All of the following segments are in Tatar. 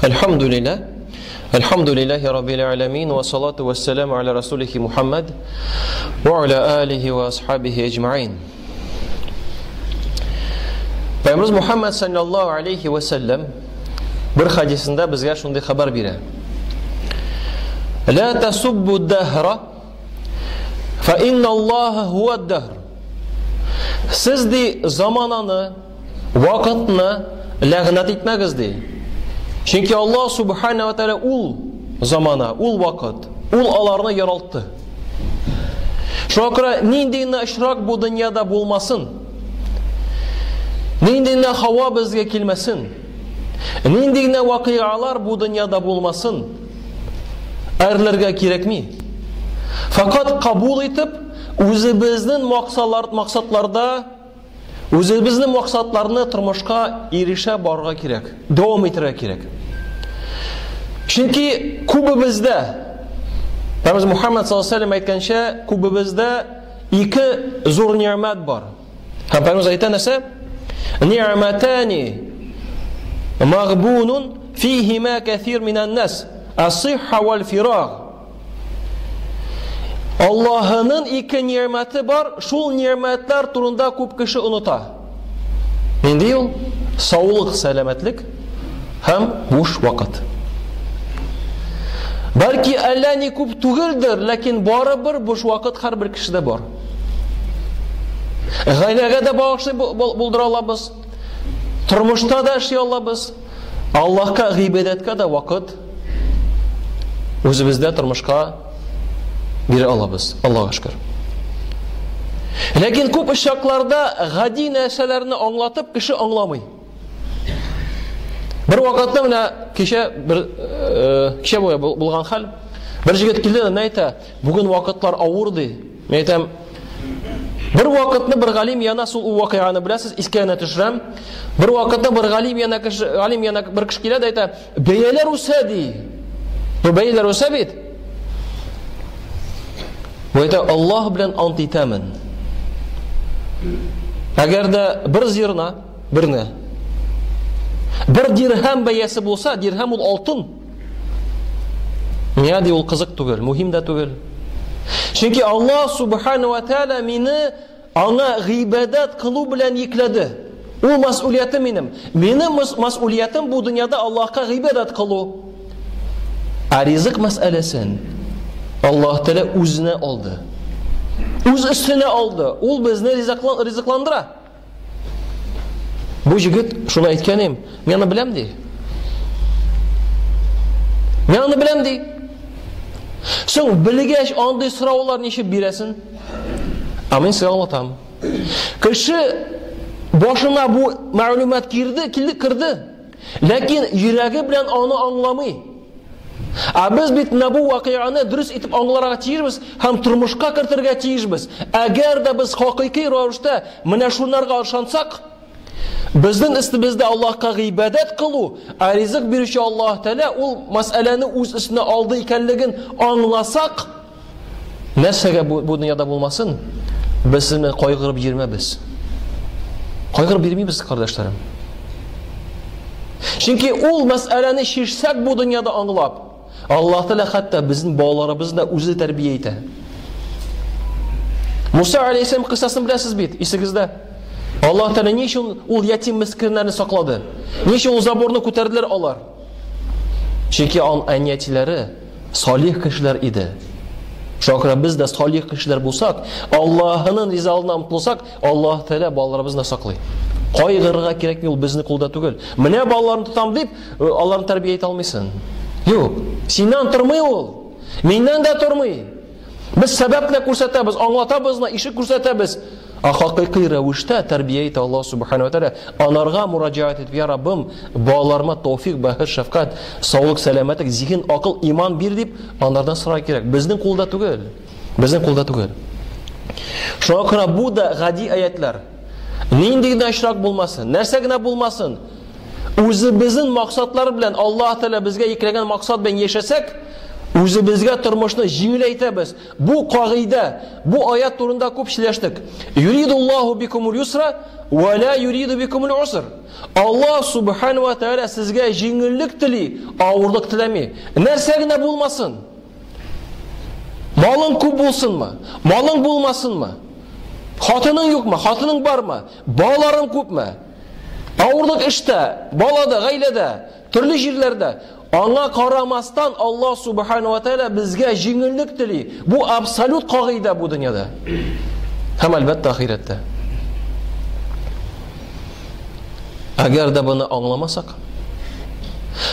Әлхәмдүлилләһ. Әлхәмдүлилләһи раббил аламин ва салату вассаламу аля расулихи Мухаммад ва аля алихи ва асхабихи аҗмаин. Пәйгамбәребез Мухаммад саллаллаһу алейхи ва саллям бер хадисында безгә шундый хәбәр бирә. Ла тасуббу дәһра фа инна Аллаһа хуа дәһр. Сез ди замананы, вакытны ләгънәт итмәгез ди. Чөнки Аллаһ субхана ва тааля ул замана, ул вакыт, ул аларны яралтты. Шуңа күрә нинди генә очрак бу дөньяда булмасын, нинди генә һава безгә килмәсен, нинди генә вакыйгалар бу дөньяда булмасын, әрләргә кирәкми. Факат кабул итеп, үзебезнең максатлар, максатларда Үзебезнең максатларны тормышка ирешә барырга кирәк, дәвам итәргә кирәк. Чөнки күбебездә, Пәйгамбәребез Мухаммад саллаллаһу алейһи әйткәнчә, күбебездә ике зур ни'мәт бар. Һәм Пәйгамбәребез әйтә нәрсә? Ни'мәтани магбунун фихима кәсир минән нас, ас-сихха вал фираг. Аллаһының ике ни'мәте бар, шул ни'мәтләр турында күп кеше оныта. Нинди ул? Саулык, сәламәтлек һәм буш вакыт. Бәлки әллә ни күп түгелдер, ләкин барыбер буш вакыт һәрбер кешедә бар. Гаиләгә дә багышлый булдыра алабыз. Тормышта да эшли алабыз. Аллаһка гыйбадәткә дә вакыт үзебездә тормышка бирә алабыз. Аллаһка шөкер. Ләкин күп очракларда гади нәрсәләрне аңлатып кеше аңламый. Бер вакытта менә кичә бер э, кичә буе булган хәл. Бер җегет килде дә әйтә, бүген вакытлар авыр ди. Мин әйтәм, бер вакытны бер галим яна шул вакыйганы беләсез, искә генә төшерәм. Бер вакытны бер галим яна кеше, галим яна бер кеше килә дә әйтә, бәяләр үсә ди. Бу бәяләр үсә бит. Бу әйтә, Аллаһ белән ант итәмен. Әгәр дә бер зирна, берне, бер дирһәм бәясе булса, дирһәм ул алтын. Миңа ди ул кызык түгел, мөһим дә түгел. Чөнки Аллаһ субхана ва тааля мине аңа гыйбадәт кылу белән йөкләде. Ул мәсьүлиятем минем. Минем мәсьүлиятем бу дөньяда Аллаһка гыйбадәт кылу. Ә ризык мәсьәләсен Аллаһ Тәгалә үзенә алды. Үз өстенә алды. Ул безне ризыкландыра. Бу җегет шуны әйткән им, мин аны беләм ди. Мин аны беләм ди. Соң белгәч андый сораулар ничек бирәсен? Ә мин сезгә аңлатам. Кеше башына бу мәгълүмат кирде, килде, керде. Ләкин йөрәге белән аны аңламый. Ә без бит менә бу вакыйганы дөрес итеп аңларга тиешбез һәм тормышка кертергә тиешбез. Әгәр дә без хакыйкый рәвештә менә шунарга ышансак, безнең өстебездә Аллаһка гыйбадәт кылу, ә ризык бирүче Аллаһ Тәгалә ул мәсьәләне үз өстенә алды икәнлеген аңласак, нәрсәгә бу, бу дөньяда булмасын, без сезне кайгырып йөрмәбез. Кайгырып йөрмибез, кардәшләрем. Чөнки ул мәсьәләне чишсәк бу дөньяда аңлап, Аллаһ Тәгалә хәтта безнең балаларыбызны да үзе тәрбия итә. Муса алейһиссәлам кыссасын беләсез бит, исегездә. Аллаһ Тәгалә ни өчен ул ятим мескеннәрне саклады? Ни өчен ул заборны күтәрделәр алар? Чөнки аның әни-әтиләре салих кешеләр иде. Шуңа күрә без дә салих кешеләр булсак, Аллаһының ризалыгына омтылсак, Аллаһ Тәгалә балаларыбызны саклый. Кайгырырга кирәкми, ул безнең кулда түгел. Менә балаларны тотам дип, э, аларны тәрбия итә алмыйсың. Юк, синнән тормый ул. Миннән дә тормый. Без сәбәп күрсәтәбез, аңлатабыз, ишек күрсәтәбез. Ә хакыйкый рәвештә тәрбия итә Аллаһ Субхану ва Тәгалә. Анарга мураҗаат итеп, я Раббым, балаларыма тауфик, бәхет, шәфкать, саулык, сәламәтлек, зиһен, акыл, иман бир дип, анардан сорарга кирәк. Безнең кулда түгел. Безнең кулда түгел. Шуңа күрә бу да гади аятлар. Нинди генә очрак булмасын, нәрсә генә булмасын, үзебезнең максатлар белән Аллаһ Тәгалә безгә йөкләгән максат белән яшәсәк, Үзебезгә тормышны җиңеләйтәбез. Бу кагыйдә, бу аят турында күп сөйләштек. Юридуллаһу бикумул юсра ва ла юриду бикумул уср. Аллаһ субхану ва тааля сезгә җиңеллек тели, авырлык теләми. Нәрсә генә булмасын. Малың күп булсынмы? Малың булмасынмы? Хатының юкмы? Хатының бармы? Балаларың күпме? Авырлык эштә, балада, гаиләдә, төрле җирләрдә. Аңа карамастан Аллаһ субхану ва тааля безгә җиңеллек тели. Бу абсолют кагыйдә бу дөньяда. Һәм әлбәттә ахирәттә. Әгәр дә моны аңламасак,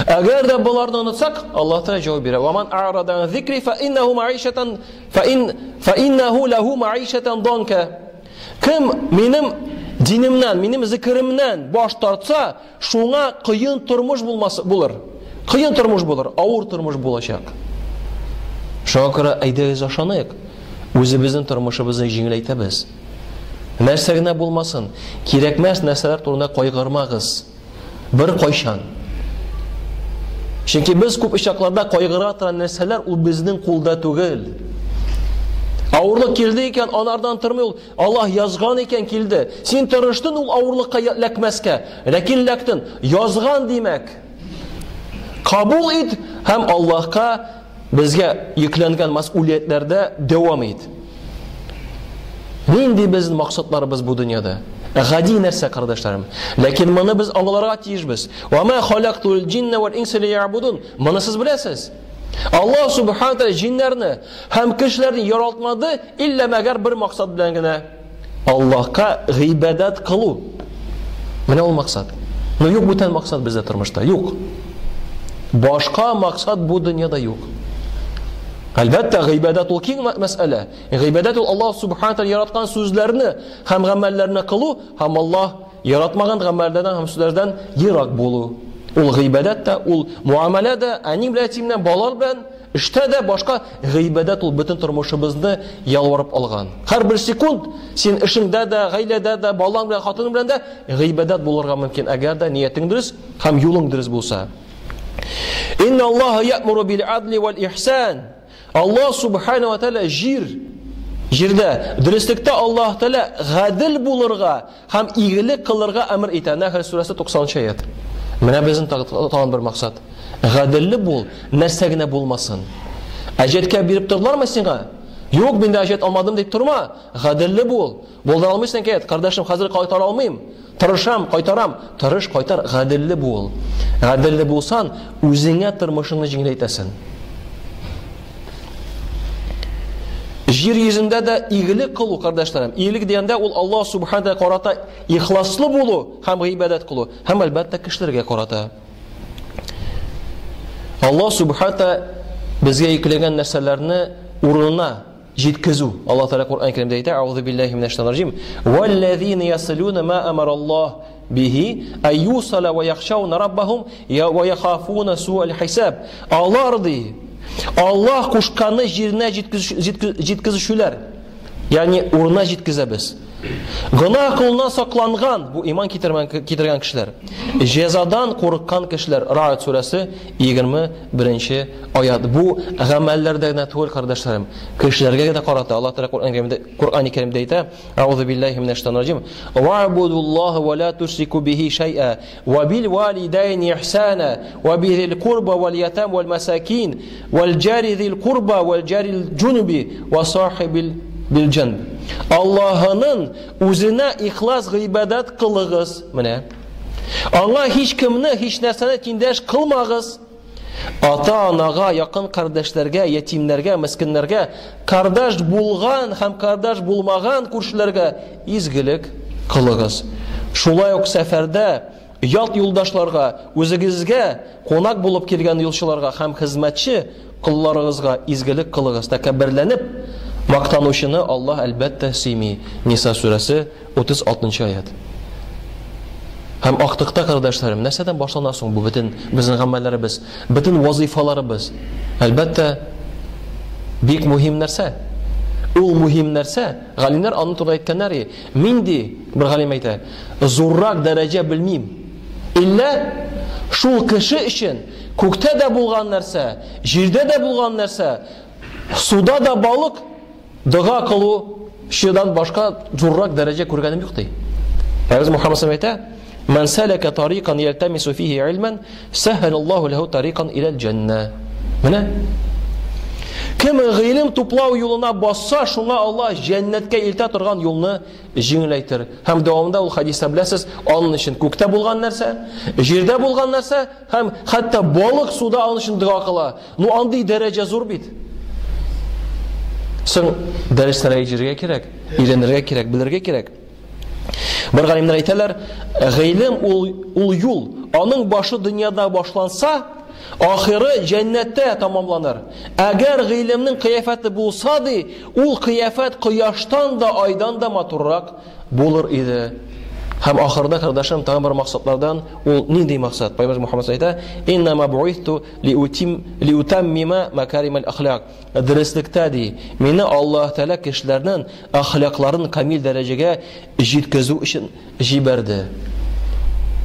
әгәр дә боларны онытсак, Аллаһ Тәгалә җавап бирә. Ва ман а'рада ан зикри фа иннаху маишатан фа ин фа иннаху лаху маишатан данка. Кем минем динемнән, минем зикеремнән баш тартса, шуңа кыен тормыш булмас булыр. Кыен тормыш булыр, авыр тормыш булачак. Шуңа күрә әйдәгез ышаныйк, үзебезнең тормышыбызны җиңеләйтәбез. Нәрсә генә булмасын, кирәкмәс нәрсәләр турында кайгырмагыз. Бер кайчан. Чөнки без күп очракларда кайгыра торган нәрсәләр ул безнең кулда түгел. Авырлык килде икән, анардан тормый ул. Аллаһ язган икән килде. Син тырыштың ул авырлыкка ләкмәскә, ләкин ләктең. Язган димәк. Кабул ит һәм Аллаһка безгә йөкләнгән мәсьүлиятләрдә дәвам ит. Нинди безнең максатларыбыз бу дөньяда? Гади нәрсә, кардәшләрем. Ләкин моны без аңларга тиешбез. Ва ма халактул җинна вал инса лиябудун. Моны сез беләсез. Аллаһ субхана тәгалә җиннәрне һәм кешеләрне яралтмады, иллә мәгәр бер максат белән генә. Аллаһка гыйбадәт кылу. Менә ул максат. Но юк бүтән максат бездә тормышта. Юк. Башка максат бу дөньяда юк. Әлбәттә, гыйбадәт ул киң мәсьәлә. Гыйбадәт ул Аллаһ субхана тәгалә яраткан сүзләрне һәм гамәлләрне кылу һәм Аллаһ яратмаган гамәлләрдән һәм сүзләрдән ерак булу. Ул гыйбадәт тә, ул муамәлә дә, әни белән, әти белән, балалар белән, эштә дә башка гыйбадәт ул бөтен тормышыбызны ялварып алган. Һәрбер секунд син эшеңдә дә, гаиләдә дә, балаң белән, хатының белән дә гыйбадәт булырга мөмкин, әгәр дә ниятең дөрес һәм юлың дөрес булса. Инна Аллаһа я'муру бил адли вал ихсан. Аллаһ субхана ва тааля җир җирдә дөреслектә Аллаһ Тааля гадел булырга һәм игелек кылырга әмер итә. Нәхл сүрәсе 90 аят. Менә безнең тагын бер максат. Гаделле бул, нәрсә генә булмасын. Әҗәткә биреп тордылармы сиңа? Юк, мин дә әҗәт алмадым дип торма. Гаделле бул. Булдыра алмыйсың икән, кардәшем, хәзер кайтара алмыйм. Тырышам, кайтарам. Тырыш, кайтар, гаделле бул. Гаделле булсан, үзеңә тормышыңны җиңеләйтәсең. Җир йөзендә дә игелек кылу, кардәшләрем. Игелек дигәндә ул Аллаһ субхана тәгалә карата ихласлы булу һәм гыйбадәт кылу, һәм әлбәттә кешеләргә карата. Аллаһ субхана тәгалә безгә йөкләгән нәрсәләрне урынына җиткезү. Аллаһ Тәгалә Коръән Кәримдә әйтә: "Аузу биллаһи минәш шайтанир раҗим. Валлазина ясилуна ма амара бихи аюсала ва яхшауна раббахум ва яхафуна суал хисаб." Алар ди, Аллаһ кушканны җиренә җиткезүчеләр. Ягъни урынына җиткезәбез. Гөнаһ кылудан сакланган, бу иман китергән кешеләр. Җәзадан курыккан кешеләр. Ра'д сүрәсе 21 аят. Бу гамәлләрдә генә түгел, кардәшләрем. Кешеләргә генә карата Аллаһ Тәгалә Коръән Кәримдә Коръән Кәримдә әйтә: "Аузу биллаһи минәш шайтанир раҗим. Вa'будуллаһа ва ла тушрику бихи шай'a ва бил валидайни ихсана ва бизил курба вал ятам вал масакин вал джари зил курба вал джарил джунуби ва сахибил бил җанб." Аллаһының үзенә ихлас гыйбадәт кылыгыз. Менә. Аңа һич кемне, һич нәрсәне тиңдәш кылмагыз. Ата-анага, якын кардәшләргә, ятимнәргә, мескеннәргә, кардәш булган һәм кардәш булмаган күршеләргә изгелек кылыгыз. Шулай ук сәфәрдә ят юлдашларга, үзегезгә кунак булып килгән юлчыларга һәм хезмәтче колларыгызга изгелек кылыгыз. Тәкәбберләнеп мактанучыны Аллаһ әлбәттә сөйми. Ниса сүрәсе 36 аят. Һәм актыкта, кардәшләрем, нәрсәдән башлана соң бу бөтен безнең гамәлләребез, бөтен вазыйфаларыбыз? Әлбәттә, бик мөһим нәрсә. Ул мөһим нәрсә, галимнәр аның турында әйткәннәр, мин ди, бер галим әйтә, зуррак дәрәҗә белмим. Иллә Шул кеше өчен күктә дә булган нәрсә, җирдә дә булган нәрсә, суда да балык дога кылучыдан башка зуррак дәрәҗә күргәнем юк ди. Пәйгамбер Мухаммад саллаллаху әйтә: "Ман салака тарикан ялтамису фихи илман, сахалаллаху лаху тарикан илал җанна." Менә кем гыйлем туплау юлына басса, шуңа Аллаһ җәннәткә илтә торган юлны җиңеләйтер. Һәм дәвамында ул хәдистә беләсез, аның өчен күктә булган нәрсә, җирдә булган нәрсә һәм хәтта балык суда аның өчен дога кыла. Ну андый дәрәҗә зур бит. Соң дәресләргә йөрергә кирәк, өйрәнергә кирәк, белергә кирәк. Бер галимнәр әйтәләр, гыйлем ул ул юл, аның башы дөньяда башланса, ахыры җәннәттә тамамланыр. Әгәр гыйлемнең кыяфәте булса ди, ул кыяфәт кояштан да, айдан да матуррак булыр иде. Һәм ахырда, кардәшем, тагын бер максатлардан ул нинди максат? Пәйгамбер Мухаммад әйтә: "Иннама буисту лиутим лиутаммима макаримал ахлак." Дөреслектә ди, мине Аллаһ Тәгалә кешеләрнең әхлакларын камил дәрәҗәгә җиткезү өчен җибәрде.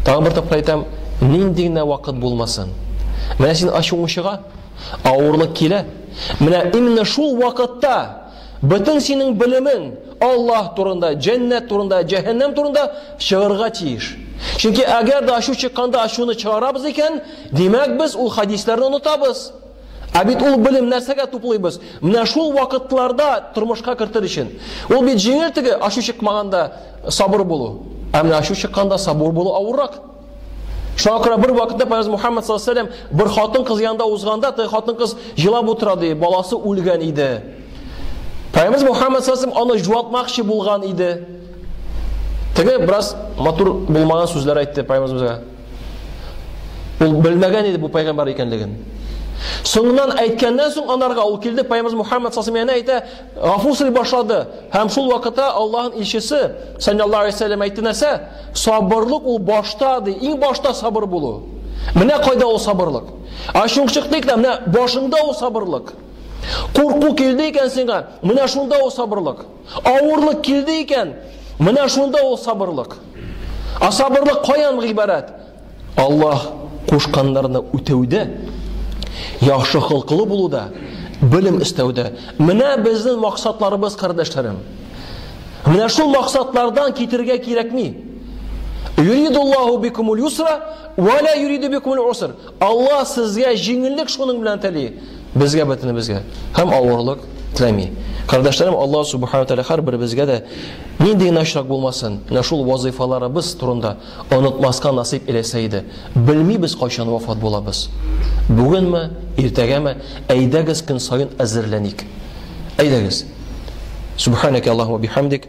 Тагын бер тапкыр әйтәм, нинди генә вакыт булмасын. Менә син ачуың чыга, авырлык килә. Менә именно шул вакытта бөтен синең белемең Аллаһ турында, җәннәт турында, җәһәннәм турында чыгарга тиеш. Чөнки әгәр дә ачу чыкканда ачуны чыгарабыз икән, димәк без ул хадисләрне онытабыз. Ә бит ул белем нәрсәгә туплыйбыз? Менә шул вакытларда тормышка кертер өчен. Ул бит җиңел теге ачу чыкмаганда сабыр булу. Ә менә ачу чыкканда сабыр булу авыррак. Шуңа күрә бер вакытта Пәйгамбер Мухаммад саллаллаху алейһи вәсәлләм бер хатын-кыз янында узганда, теге хатын-кыз җылап утыра ди, баласы үлгән иде. Пәйгамбер Мухаммад саллаллаху алейһи вәсәлләм аны җуатмакчы булган иде. Теге бераз матур булмаган сүзләр әйтте Пәйгамберебезгә. Ул белмәгән иде бу пәйгамбәр икәнлеген. Соңыннан әйткәннән соң анарга ул килде, пәйгамбер Мухаммад саллаллаху алейһи әйтә, гафу сорый башлады. Һәм шул вакытта Аллаһның илчесе саллаллаху алейһи вәсәлләм әйтте нәрсә? Сабырлык ул башта ди, иң башта сабыр булу. Менә кайда ул сабырлык. Ачуың чыкты икән, менә башында ул сабырлык. Курку килде икән сиңа, менә шунда ул сабырлык. Авырлык килде икән, менә шунда ул сабырлык. Ә сабырлык каян гыйбарәт? Аллаһ кушканнарны үтәүдә, яхшы холкылы булуда, белем өстәүдә. Менә безнең максатларыбыз, кардәшләрем. Менә шул максатлардан китергә кирәкми. Юридуллаху бикумул юсра ва ла юриду бикумул уср. Аллаһ сезгә җиңеллек шуның белән тели. Безгә бөтенебезгә һәм авырлык теләми. Кардәшләрем, Аллаһ субхана тәгалә һәрберебезгә дә нинди генә очрак булмасын, менә шул вазыйфаларыбыз турында онытмаска насыйп иләсә иде. Белмибез кайчан вафат булабыз. Бүгенме, иртәгәме, әйдәгез көн саен әзерләник. Әйдәгез. Субханaka Аллаһу бихамдик.